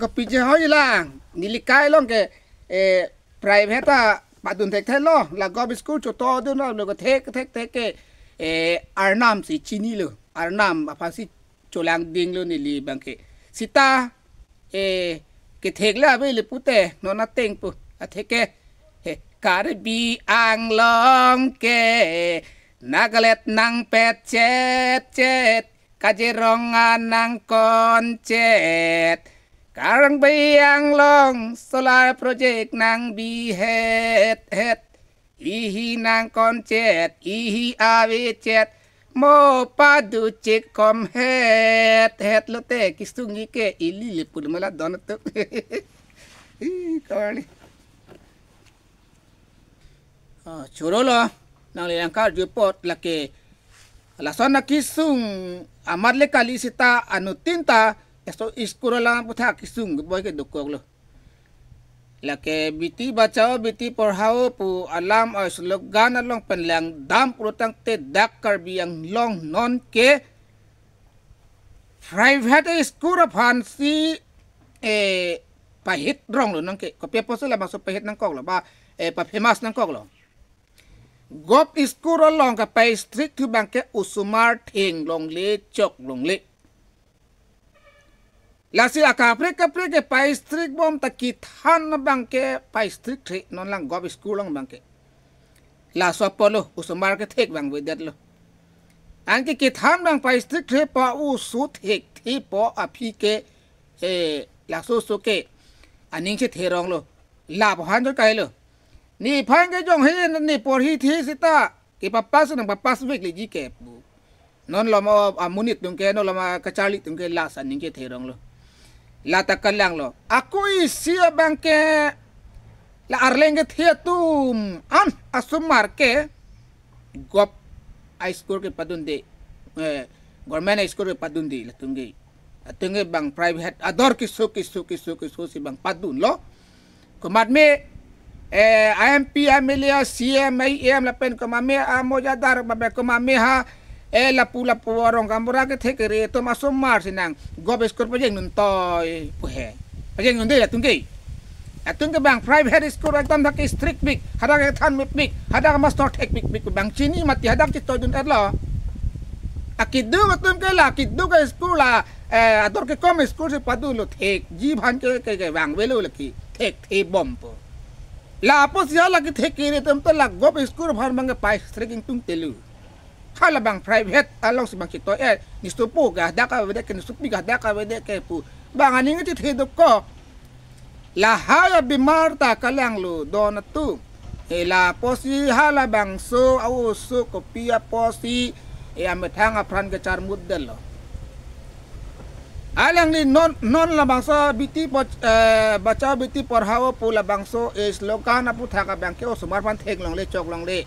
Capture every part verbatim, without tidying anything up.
Kopi je hoi lang, neli kai along ke, eh, private ta padun thekthelo, la govt school choto dunlo, lo kethek, thek, thek ke, eh, Arnam si chinilo, Arnam aphansi cholangdinglo neli abang ke. Seta, eh, kethek le ave le pute, non ateng pu, atheke, eh, Karbi Anglong ke, Nagaland nangpet chet chet, Kaziranga nangkon chet, Karbi Anglong solar project nangbi het het, ihi nangkon chet, ihi ave chet, mo padu chek kom het het lote kesung ke ili le pun mala don tu. Ih, kali. Ah, chorolo, nangli angkar jupot lake. Lason akesung amat le kali seta anuttin ta, eso school alam aphuthak kesung boy ke dokoklo. Lake Beti Bachao, Beti Padhao pu alam a slogan along pen langdam pulotangte dak Karbi Anglong non ke private school aphansi, eh, pahit ronglo nang ke. Kopi apotsi labangso pahit nangkoklo ba, eh, pa-famous nangkoklo. Govt school along ke pa-strict thu abang ke osomar theng longle chok longle. Lasi akaprek kaprek ke pa-strict bom ta kethan abang ke pa-strict the non lang govt school along abang ke. Laso apotlo osomar kethek abang avedetlo. Anke kethan abang pa-strict the pu oso thekthe pu aphi ke, eh, laso oso ke aning chethe ronglo. Lapu han jo kailo. Nephan ke jong he ne porhi the seta kepapass nangpapass vekleji ke pu. Non loma amonit atum ke, non loma kacharli atum ke lasi aning chethe ronglo. Lata kalanglo. Ako isi abang ke la arleng kethe atum an asomar ke govt a school kepadunde, eh, government a school kepadunde latum ke. Latum ke abang private ador keso keso keso keso si abang padunlo. Komatme, eh, M P, M L A, C M, E M lapen komatme amojadar babe komatme ha, eh, lapu lapu arong gaonbura kethek kere atum asomar si nang govt school pajeng nun toi pu he. Pajeng nunde latum ke. Latum ke abang private school ekdom dak strict pik, hadak kethan mepik, hadak master thekpikpik abang chini mati hadak chitoi dun-etlo. Akeduk atum ke la, akeduk a school la, eh, ador kekom school si padunlo thekji aphan ke, ke, ke vangvelo lake thekthe bompo. Lapusi hala kethek kere atum ta la govt school aphan abang ke pa-strict ingtungtelo. Halabang private alongsi abang chitoi, eh, ne sopo ke hadak avedet ke, ne sopi ke hadak avedet ke pu abang aning chethe dokok. Lahai abimar ta kalanglo don atum. Eh, lapusi halabangso a-oso kopi apotsi, eh, amethang apran kecharmutdetlo. Alangli non, non labangso Beti Bach-, eh, Bachao Beti Padhao pu labangso, eh, slogan aphuthak abang ke osomar aphan theng longle chok longle.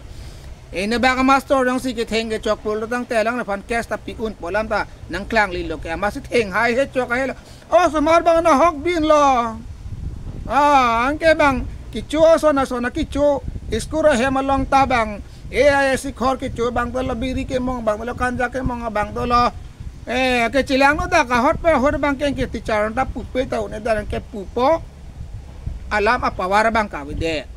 Eh, ne abang master jongsi ketheng kechok pulotangte alangliphan case ta pi-unpo alam ta nangklanglelo ke, amatsi theng haihe chok haihelo. Osomar abang nahok binlo. Ah, anke abang kecho ason ason kecho, school ahem along ta abang, eh, eh, sikhor kecho abang dolo, biri kemong abang dolo, ganja kemong abang dolo. Eh, kechelangno dak ahut pe ahut abang ke, ke teacher ta pupe ta un-e dak ke pupo. Alam apower abang kavede.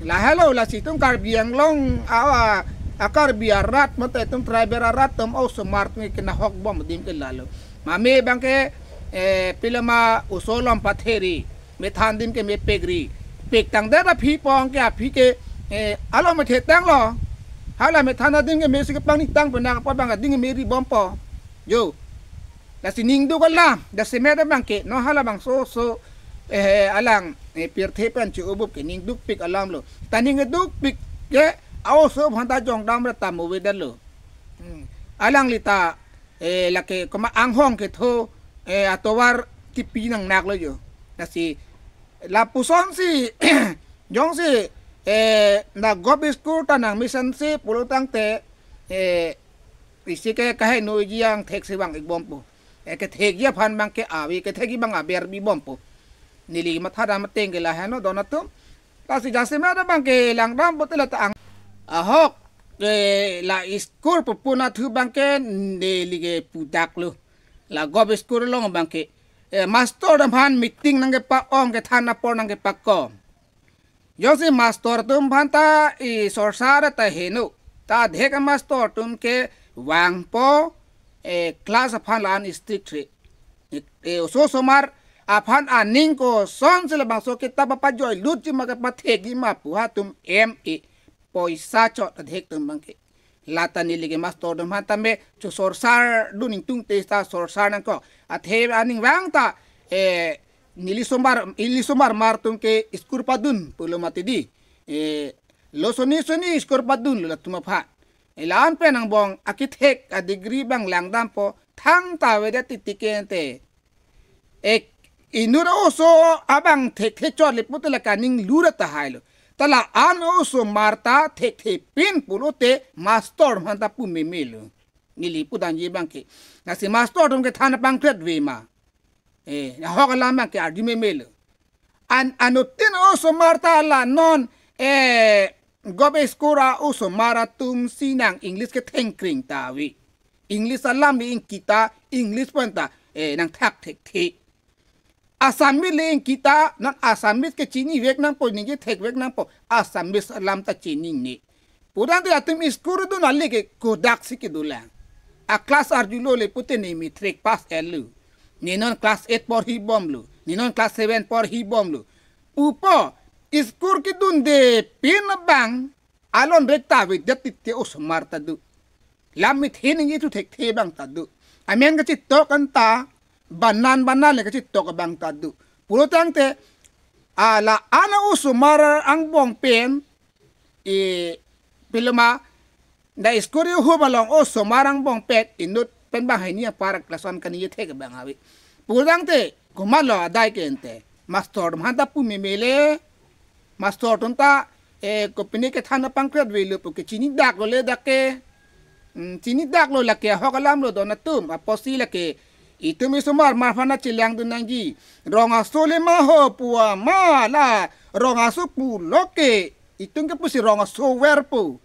Lahelo lasi itum Karbi Anglong a, a, a Karbi arat mate itum tribal arat atum osomar atum ke nahok bom adim ke lalo. Mame abang ke, eh, pilama oso along patheri, methan adim ke mepekri. Pektangdet aphi pong ke aphi ke, eh, alo methe tanglo. Hala methan adim ke mesi kepangni tang pena apa abang adim ke meri bompo. Jo. Lasi ning duk alam, jasemet abang ke, non halabangso oso, eh, alang, eh, pirthe pen che-obup ke ning dukpik alamlo. Ta ning dukpik ke, a-oso aphan ta jongdam ra ta movedetlo. Hmm. Alangli ta, eh, lake komat anghong ketho, eh, atovar kipi nangnaklo jo. Lasi lapusonsi, jongsi, eh, na govt school ta nangmesense pulotangte, eh, isi ke kaheno ji angthek si vang-ik bompo. Eh, kethekji aphan abang ke ave, kethekji abang aber bi bompo. Neli mathadam ateng ke lahenlo don atum. Lasi jasemet abang ke langdam pote la ta ang. Ahok, eh, la school pupun athu abang ke neli ke pudaklo. La govt school along abang ke eh, master atum aphan meeting nangkepa-om, kethan apor nangkepakom. Jongsi master atum aphan ta i sorsar ta heno, ta adhek a-master atum ke vangpo, eh, class aphan la-an strict re. Eh, eh, oso osomar aphan aning kosonsi labangso kitap apa joi lutji ma kepathekji ma pu ha atum em e poisa chot adhek atum abangke. Lata neli ke master atum aphan tame chosorsar dun, ingtungte ta sorsar nangkok. Athe aning vang ta, eh, neli osomar, ili osomar mar atum ke school padun pulo mati di. Eh, lo soni soni school padunlo latum aphan. Eh, la-an pen angbong akethek a-degree abang langdampo, thangta avedet titi ke ante. Ek inut oso abang thekthe chot le pute la kaning lura tahailo. Ta la-an osomar ta thekthe pin pulote master atum aphan ta pu memelo. Neli pudamji abangke. Lasi master atum kethan apangkret ave ma. Eh, ahok alam abangke arju memelo. An anuttin osomar ta la non, eh, government school a-osomar atumsi nang English kethengkring ta ave. English alam le ingkita, English pen ta, eh, nangthak thekthe. Assamese le ingkita, non Assamese kechinivek nangpo, ningje thekvek nangpo, Assamese alam ta chiningne. Pudamte atum school dun ale ke kodaksi kedolang. A-class arjulo le pute ne matric pass etlo. Ne non class eight porhi bomlo. Ne non class seven porhi bomlo. Pupo, school kedunde pin abang alon rek ta avedet titi osomar ta do. Lam mithe ningje thu thekthe abang ta do. Amen kachitok anta, banan banan le kachitok abang ta do. Pulotangte, a la-an osomar angbong pen, e, piloma, da school ihup along osomar angbong pen, inut pen banghini apar class one kaningje thek abang ave. Pulotangte, komatlo adai ke ante. Master atum aphan ta pu memele. Master atum ta, eh, kopine kethan apangkret avelo pu ke chinidaklo le dak ke. Hmm, chinidaklo lake ahok alamlo don atum. Apotsi lake itum isomar mar aphan ta chelangdun nangji. Rong aso le ma ho pu ama la. Rong aso pulo ke itum ke pusi rong aso verpo.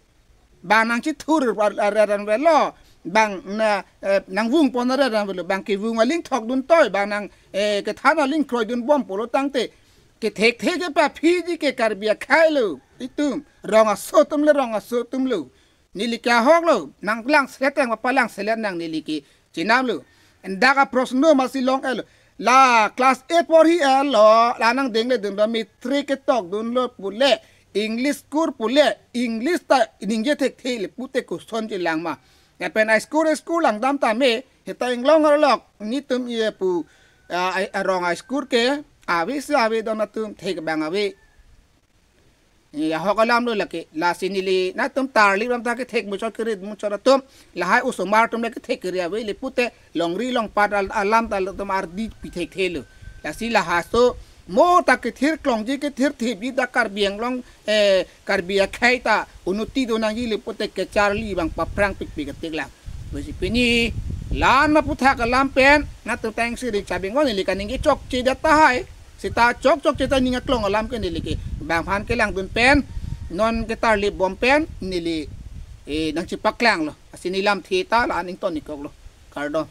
Bang nangchithur ar-, ar-, aran avelo. Bang na, eh, nangvungpon aran avelo. Bang kevung aling thokdun toi. Bang nang, eh, kethan aling kroidun bom pulotangte. Kethekthe kepaphiji ke Karbi akhai lo. Itum. Rong aso atum le rong aso atum lo. Neli ke ahoklo. Nanglang selet nang, palang selet nang neli ke chenamlo. Dak aprosno masi long-etlo. La class eight porhi etlo, la nangdengledunlo, matric ketokdunlo pule, English school pule, English ta ningje thekthe le pute koson chelang ma. Lapen a-school school langdam tame, heta inglong arlok, netum e pu, a, a, arong a-school ke, avesi ave don atum thek abang ave. Ya, ahok alamlo lake. Lasi neli nangtum tarlip alam ta kethek muchot keri muchot atum. Lahai osomar atum le kethek keri ave le pute longri longpat al-, alam ta latum ardi pithekthelo. Lasi lahai aso mo ta kethir klongji kethir thipji ta Karbi Anglong, eh, Karbi akhai ta unnoti do nangji le pute kecharli abang paphrang pikpik atik lang. Pusi pini la-an aphuthak alam pen nangtum ta ingsi ri chabeng ko neli kaningje chokche det tahai. Seta chokchokche ta ning aklong alam ke neli ke bang aphan kelangdun pen, non ketarlip bom pen neli, eh, nangchepaklanglo. Lasi neli lamthe ta la-an ington-ik koklo. Kardom.